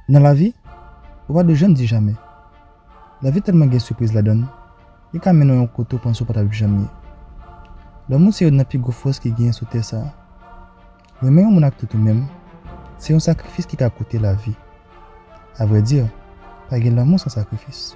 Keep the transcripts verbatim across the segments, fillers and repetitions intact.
Nan lavi, ou pa dwe janm di jamè. Lavi tèlman gen sipriz ladan l, li ka mennen w yon kote w panse w pa t ap janm ye. Lanmou se youn nan pi gwo fòs ki genyen sou tè sa a. Renmen yon moun ak tout ou menm, se yon sakrifis ki ka koute lavi. Avrèdi, pa gen lanmou san sakrifis.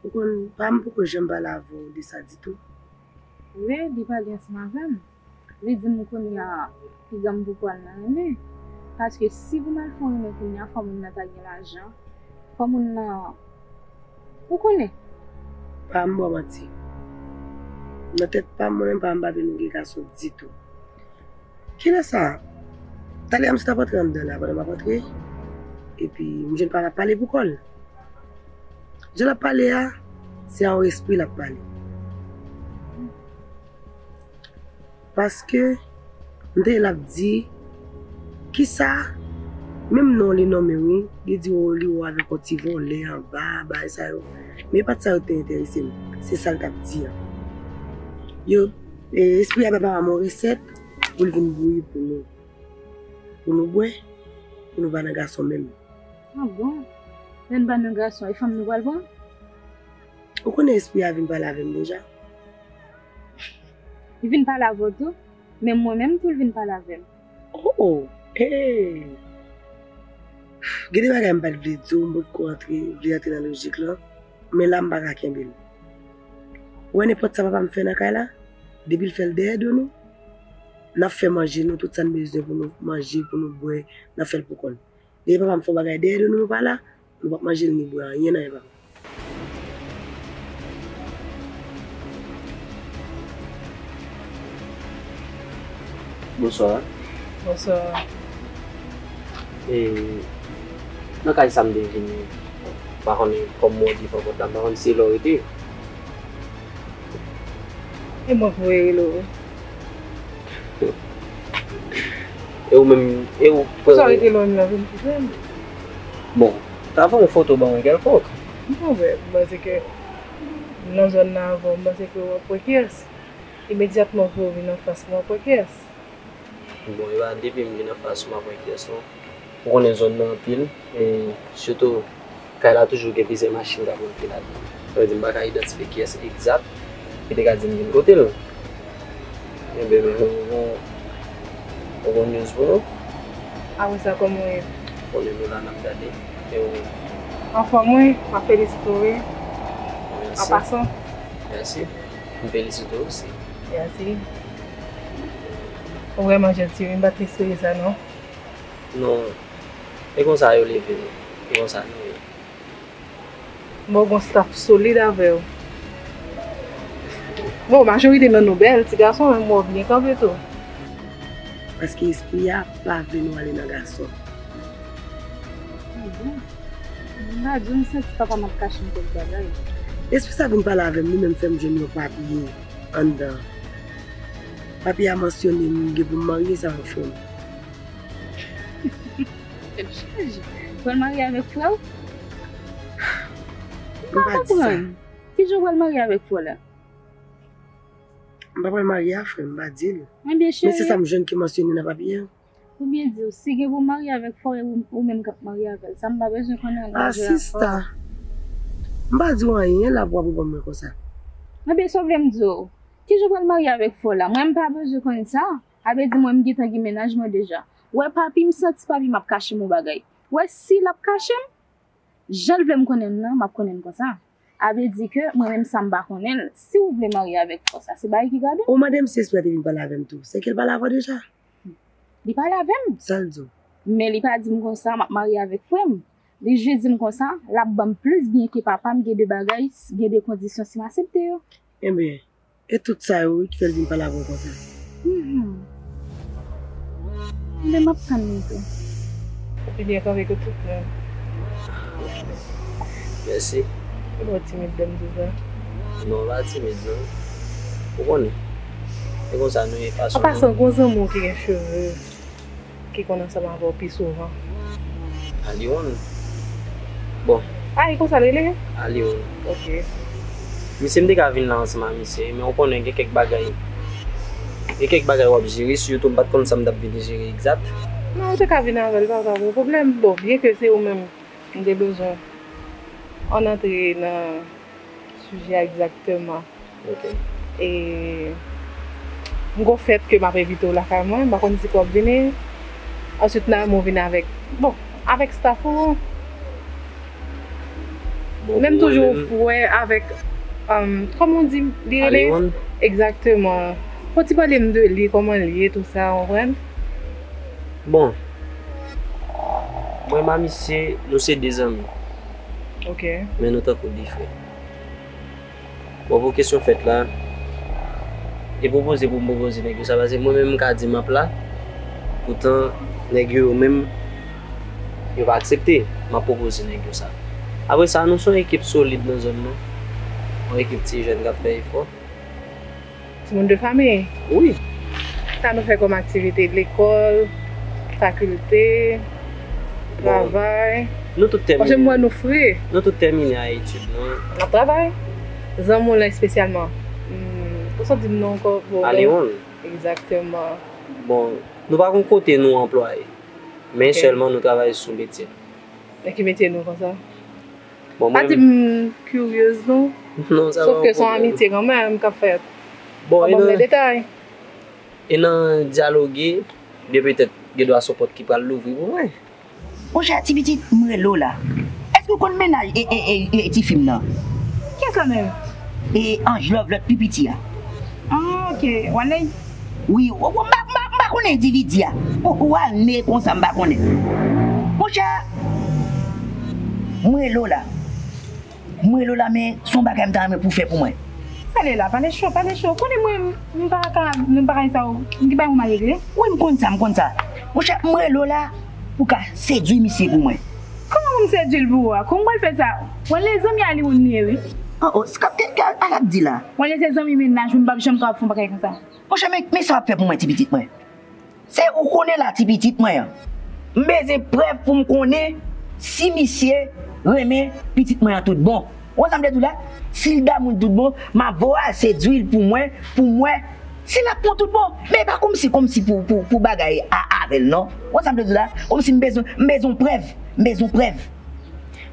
Ou konn, pa m poko janm pale avè w de sa ditou. Wi, li pale ansanm avè m. Li di m kounye a, piga m poko al nan renmen. Paske si pou m al fè yon renmen kounye a, fò moun nan ta gen lajan. Fò moun nan, ou konnen. Pa m ba w manti. Nan tèt pa m, mwen menm pa m pa vle nou gen gason ditou. Kilè sa? Talè a misye t ap antre anndan la pandan m ap antre. Epi m jwenn papa ap pale pou kò l. Jan l ap pale a, se a yon espri l ap pale. Paske m tande l ap di, kisa? Menm non li nonmen wi, li di o, li wè w avèk yon ti vòlè anba, bagay sa yo. Men e pa t sa yo te enterese m. Se sa l t ap di a. Yo, e, espri a bay papa m yon resèt pou l vin bouyi pou nou. Pou nou bwè, pou nou pa nan gason menm. Ah bon? Lè n pa nan gason, e fanm nou pral pran? Ou konnen espri a vin pale avè m deja. Li vin pale avè w tou? Men mwen menm tou l vin pale avè m. Oh, oh, hey! Gen de bagay m pa t vle di w, m potko antre, vle antre nan lojik lan, men la m pa ka kenbe l. Ou wè nenpòt sa papa m fè nan kay la, depi l fè l dèyè do nou, n ap fè manje nou, tout sa n bezwen pou nou manje, pou nou bwè, n ap fè l pou kò n. Depi papa m fè yon bagay dèyè do nou, nou pa la, nou p ap manje l ni bwè anyen nan men papa m. Bonswa. Bonswa. E, nan kay sa m te vini, m pa konnen kòm mwen di fò pòt la, m pa konn si lè w rete. E mwen k voye rele w. E ou menm, e ou. Sa w rete lwen m nan vin kote m. Bon, ta fè yon foto ban mwen kèlkonk. M konprann, m panse ke nan zòn nan avè w, m panse ke w ap wè kiyès. Imedyatman ke w vin anfas mwen, w ap wè kiyès. Bon, e pa depi m vin anfas ou m ap wè kiyès non. Ou konnen zòn nan anpil, e sitou kay la toujou gen plizyè machin k ap rantre ladan l. Sa vle di m pa ka idantifye kiyès egzak ki te ka di m vin kote l. Enben, men nou gon, nou gon news pou nou. Apre sa, kòman w ye? Konnen nou la n ap gade. E ou menm? Anfòm wi, m ap felisite w wi. Mèsi. An pasan. Mèsi. M felisite w osi. Mèsi. Ou vrèman janti wi, m pa t espere sa non. Non, e konsa yo leve nou, e konsa nou ye. Bon, gon staff solid avè w. Bon, majorite nan nou bèl, ti gason menm wè w byen kanpe tou. Paske espri a pa vle nou ale nan gason. Bon, m pa di w, m santi papa m ap kache m kèk bagay. Espri sa vin pale avè m, li menm fè m jwenn yon papye anndan. Papye a mansyone m gen pou m marye, sa yon frè m. Tèt chaje. Ou pral marye avèk frè w? M pa di sa. Ki jan w pral marye avèk frè w la? M pa pral marye a frè m, m pa di l. Ebyen, cheri. Men se sa m jwenn ki mansyone nan papye a. Ou byen di w, si gen pou marye avèk frè w, ou, ou menm k ap marye avè l. Sa m pa bezwen konnen an. Ah, sista. M pa di w anyen la pou w ap reponn mwen konsa. Ebyen, sa w vle m di w? Ki jan w pral marye avèk frè w la? Mwen, m pa bezwen konn sa. A vle di mwen, m gentan gen mennaj mwen deja. Wè papi, m santi papi m ap kache m yon bagay. Wè si l ap kache m, jan l vle m konnen l nan, m ap konnen l konsa. A vle di ke mwen menm sa m pa konnen l. Si w vle marye avèk frè w sa, se bagay ki gade w. Ou mande m si espri a te vin pale avè m tou. Se ke l pale avè w deja? Li pale avè m. Sa l di w? Men li pa di m konsa, m ap marye avèk frè m. Li jis di m konsa, l ap ban m plis byen ke papa m, gen de bagay, gen de kondisyon si m aksepte yo. Ebyen, e tout sa yo wi ki fè l vin pale avè w konsa. Mhm. Men m ap tann li tou. Ou pi byen kanpe ke tout moun. Mèsi. Ou twò timid lè m di w sa. Non, m pa timid non. Ou konnen. E konsa nou ye fason nou. An pasan, gon zanmi w ki gen cheve ki konn ansanm avè w pi souvan? Aliwon. Bon. A, e konsa l rele? Aliwon. Ok. Misye, m te ka vin la ansanm a misye, men ou konnen gen kèk bagay. Gen kèk bagay w ap jere, sitou m pa t konn sa m t ap vin jere egzat. Non, ou te ka vin avè l, pa, pa gen pwoblèm. Bon, byen ke se ou menm, m te bezwen ann antre nan sijè a egzakteman. Ok. E m gon fèt ke m ap envite w lakay mwen, m pa konn si pou w ap vini. Answit, Naomi vini avèk, bon, avèk staff ou. Bon, men m toujou wè avèk, um, kòman w di, li rele? Aliwon. Egzakteman. Fò w ti pale m de li, kòman l ye, tou sa, w konprann? Bon, mwen, m a misye, nou se de zanmi. Ok. Men nou tankou de frè. Bon, pou kesyon fèt la, e pwopoze pou m pwopoze nèg yo sa, paske mwen menm m ka di m ap la, poutan nèg yo menm, yo pa aksepte, m ap pwopoze nèg yo sa. Apre sa, nou se yon ekip solid nan zòn nan, yon ekip ti jèn k ap fè efò. Timoun de fanmi? Wi. Sa nou fè kòm aktivite? Lekòl, fakilte, bon, travay? Nou tout tèmine. Paske m wè nou fre. Nou tout tèmine a etid nou. N ap travay. Zanmi w lan espesyalman. Hmm, ou sa di m non ankò? Bon, Aliwon. Egzakteman. Bon, nou pa gon kote nou anplwaye. Men sèlman nou travay sou metye nou. Nan ki metye nou konsa? Bon, pa di m kiryez non. Non, sa pa yon pwoblèm. Sof ke se yon amitye kanmenm k ap fèt. Bon, e nan detay. E nan dyaloge, byen petèt, gen dwa se yon pòt ki pral louvri pou mwen. Monchè, ti pitit, m rele w la. Èske w konn mennaj e, e, e, e tifi m nan? Kiyès la menm? E Ange Love, lòt pi piti a. Ah, ok. Wanley? Wi, w, w, m pa, m pa, m pa konnen endividi a. W, Wanley konsa, m pa konnen. Monchè, m rele w la. M rele w la, men se yon bagay m ta renmen pou w fè pou mwen. Sa l ye la, pale cho, pale cho. Konnen mwen, m pa ka, m pa ka sa, m gen bagay pou m al regle. Wi, m konn sa, m konn sa. Monchè, m rele w la pou w ka sedui misye pou mwen. Kòman pou m sedui l pou ou a? Kòman m pral fè sa? Wanley zanmi Aliwon li ye, wi. Oh, oh, sa k ap, sa k ap di la? Wanley se zanmi mennaj mwen, m p ap janm kapab fè yon bagay konsa. Monchè, men, men sa w ap fè pou mwen, ti pitit mwen. Se ou konnen la, ti pitit mwen an. M bezwen prèv pou m konnen si misye renmen pitit mwen an tout bon. Ou konn sa m vle di w la? Si l damou l tout bon, m ap voye al sedui l pou mwen, pou m wè si l ap pran tout bon. Men e pa kòmsi, kòmsi pou, pou, pou bagay a, avè l non. Ou konn sa m vle di w la? Kòmsi m bezwen, m bezwen prèv. M bezwen prèv.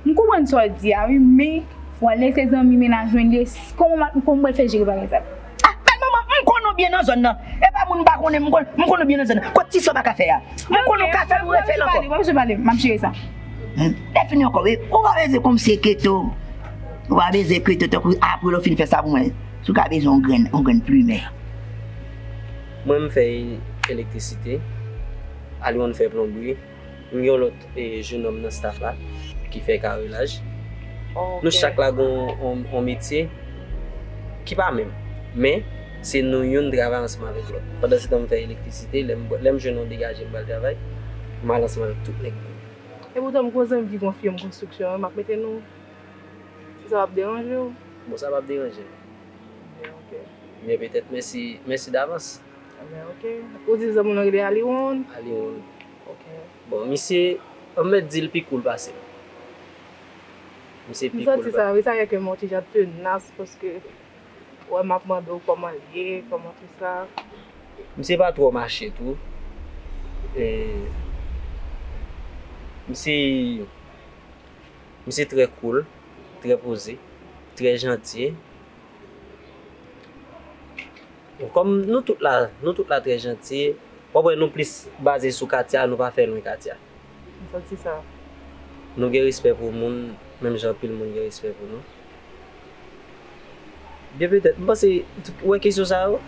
M konprann sa w di a wi, men Wanley se zanmi mennaj mwen li ye, kòman m, kòman m pral fè jere bagay sa? Ah, bèl manman, m konn ou byen nan zòn nan. E pa moun m pa konnen, m konn, m konn ou byen nan zòn nan. Kot ti sa w pa ka fè a? M konn ou ka fè l, ou refè l ankò. Ok, w ap pale, w ap pale, m ap jere sa. Hmm, lè fini ankò, wi. Ou pa bezwen kòmsi enkyete w. Ou pa bezwen enkyete w tankou apre lè w fin fè sa pou mwen. Si w ka bezwen yon grenn, yon grenn plimen. Mwen, m fè elektrisite. Aliwon fè plonbri. M gen yon lòt, e, jenòm nan staff la ki fè karelaj. Oh, ok. Nou chak la gen yon, yon, yon metye ki pa menm. Men, se nou youn travay ansanm avèk lòt. Pandansetan, m fè elektrisite, lè m, lè m jwenn yon degaje, m pral travay, m al ansanm avèk tout nèg mwen. E poutan, m gwo zanmi ki gon fim konstriksyon, m ap mete nou. Si sa p ap deranje w. Bon, sa p ap deranje m. Ebyen, ok. Men petèt, mèsi, mèsi davans. Ebyen, ok. Ou di zanmi w nan rele Aliwon? Aliwon. Ok. Bon, misye, ann mèt di l pi cool pase m. Misye pi cool. M santi sa, wi, sa gen kè m yon ti jan tenas, paske, wè, m ap mande w kòman l ye, kòman tout sa. Misye pa twò mache tou. E, misye, misye trè cool, trè poze, trè janti. Bon, kòm nou tout la, nou tout la trè janti, w ap wè nou plis baze sou katye a, nou pa fè lwen katye a. M santi sa. Nou gen respè pou moun, menm jan anpil moun gen respè pou nou. Byen petèt, m panse, wè kesyon sa yo,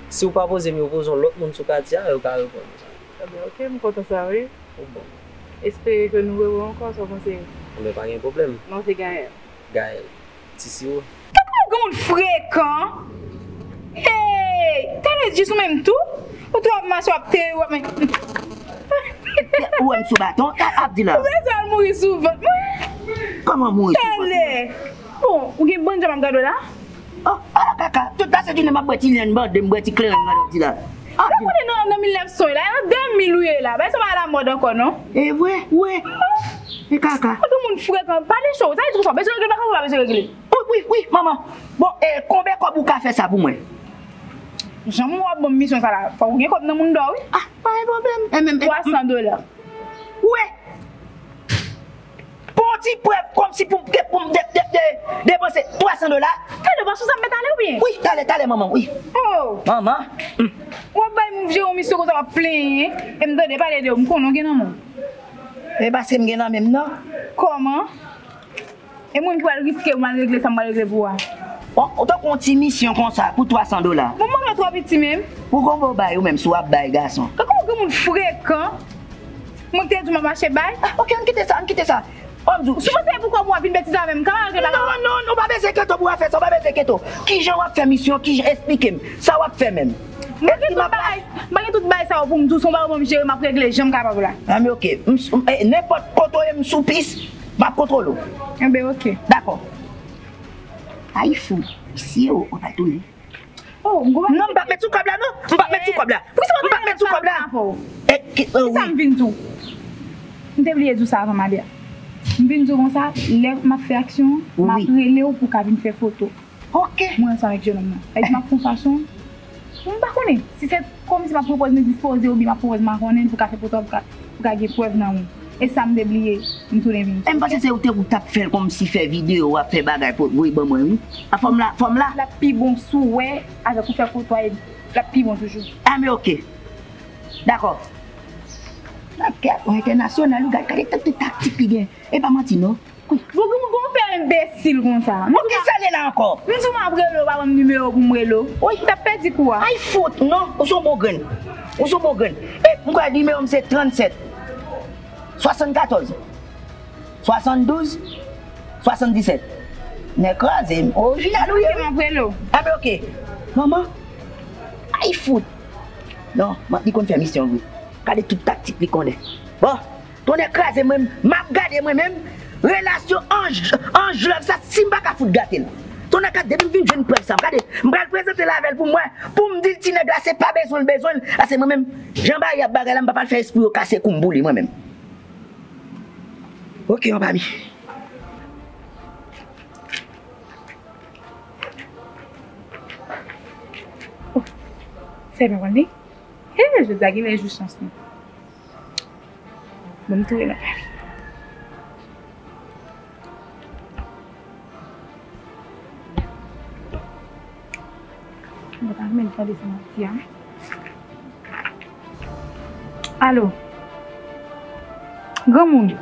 si w pa poze m yo, poze yon lòt moun sou katye a, yo ka reponn ou sa. Ebyen, ok, m kontan sa, wi. Ou bon. Espere ke nou rewè ankò, sa w panse? Ebyen, pa gen pwoblèm. Non, se Gaël. Gaël. Ti siwo. Kaka w granmoun frekan. Hey! Talè jis ou menm tou? Ou tou ap mache, w ap te, w ap men. Ou wè m sou baton, sa ap di la. Ou bezwen al mouri sou vant mwen. Kòman mouri sou vant mwen? Talè. Bon, ou gen bann jan m ap gade w la? Oh, ala kaka. Tout lase jounen m ap bwè ti lèn bande, m bwè ti kleren gade w di la. Ah, ou konnen nan, nan mil nèf san yo la, nan de mil ou ye la. Bagay sa pa alamòd ankò, non. E vre, vre. E kaka. Ou granmoun frekan, pale cho. Sa vle di konsa, bezwen regle bagay ou pa bezwen regle. Wi, wi, wi, manman. Bon, e konbyen kòb ou ka fè sa pou mwen? Jan w ap ban m misyon sa la, fòk ou gen kòb nan moun dò, wi. Ah, pa gen pwoblèm. E menm, e twa san dola. Wi. Pou yon ti prèv kòmsi pou m, pou m de, de, de, depanse twa san dola. Talè, w pa sou sa m mèt ale oubyen? Wi, talè, talè, manman, wi. Oh! Manman. W ap bay m jere yon misyon konsa, w ap plenyen. E m tande pale de w, m konnen w gen nan men w. E paske m gen nan men m nan. Kòman? E mwen ki pral riske m al regle sa m pral regle pou ou a. Bon, ou tankou yon ti misyon konsa pou twa san dola. Bon, mwen twò piti menm. Ou konn bon bay ou menm si w ap bay gason. Kaka w granmoun frekan. Mwen ki te di w m ap mache bay. Ah, ok, ann kite sa, ann kite sa. Ann di w. Si w panse pou kòb ou ap vin betize avè m, m ka al regle bagay. Non, non, ou pa bezwen kento pou w ap fè sa, ou pa bezwen kento. Kijan w ap fè misyon, kijan, esplike m. Sa w ap fè menm? M pa gen tout bagay, m pa gen tout bagay sa yo pou m di w, se yon bagay pou m jere, m ap regle jan m kapab la. Ah, men ok. M s-, m, eh, nenpòt kote w ye, m sou pis, m ap kontwole w. Enben, ok. Dakò. Ay, fou. Mesye, w, w pa tounen. Oh, m gwo. Non, m p ap met sou kòb la, non. M p ap met sou kòb la. M p ap met sou kòb la. Eh, ki, eh, kisa wi. M vin di w? M te bliye di w sa avan m ale a. M vin di w konsa, lè m ap fè aksyon an, m ap rele w pou w ka vin fè foto. Ok. Mwen ansanm avèk jennonm nan. Sa vle di m ap fè yon fason pou m pa konnen. Si se kòmsi m ap pwopoze m dispoze oubyen m ap pwopoze m pa konnen pou w ka fè foto a, pou w ka, pou w ka gen prèv nan men w. E sa m te bliye, m tounen vin di w. E m panse se ou te ou t ap fè l kòmsi fè videyo, w ap fè bagay pou voye ban mwen, wi. A fòm la, fòm la. L ap pi bon si w wè avèk ou fè foto a, l ap pi bon toujou. A, men ok. Dakò. Nan kè, yon entènasyonal, ou gad, gade tout, tout taktik li gen. E pa manti, non. Bon, granmoun, bon, fè enbesil konsa. Bon, kisa l ye la ankò? M di w m ap rele w, pa ban m nimewo pou m rele w. Wi. M t ap pèdi kou a. Ay, fout, non, ou se yon bon grenn. Ou se yon bon grenn. E, m kwè nimewo m se trannsèt, swasannkatòz, swasanndouz, swasanndisèt. Nèg kraze m. Orijinal ou ye, wi. M ap rele w. A, men ok. Manman. Ay, fout. Non, man, li konn fè misyon, wi. Gade tout taktik li konnen. Bon. Tonnè kraze mwen, m ap gade mwen menm, relasyon anj, anj love sa, si m pa ka fout gate l. Tonnè kat depi m vin jwenn prèv sa, m gade, m pral prezante l avè l pou m wè, pou m di l ti nèg la se pa bezwen l bezwen l, paske mwen menm, jan bagay ap bagay la, m pa pral fè espri yo kase kou m pou li mwen menm. Ok, yon pa mi. Oh, sa e pa konn li? He, jodi a genlè jou chans nou. Bon, m tou renmen. Mwen pa renmen tande sa m ap di a. Alo. Granmoun.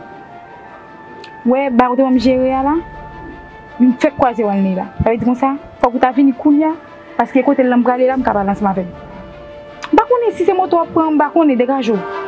Wè, ba ou te ban m jere a la. M fèk kwaze w année la. Sa vle di konsa, fòk ou ta vini kounye a. Paske kote l lan m prale la, m ka pale ansanm avè l. M pa konnen si se moto w ap pran, m pa konnen, degaje w.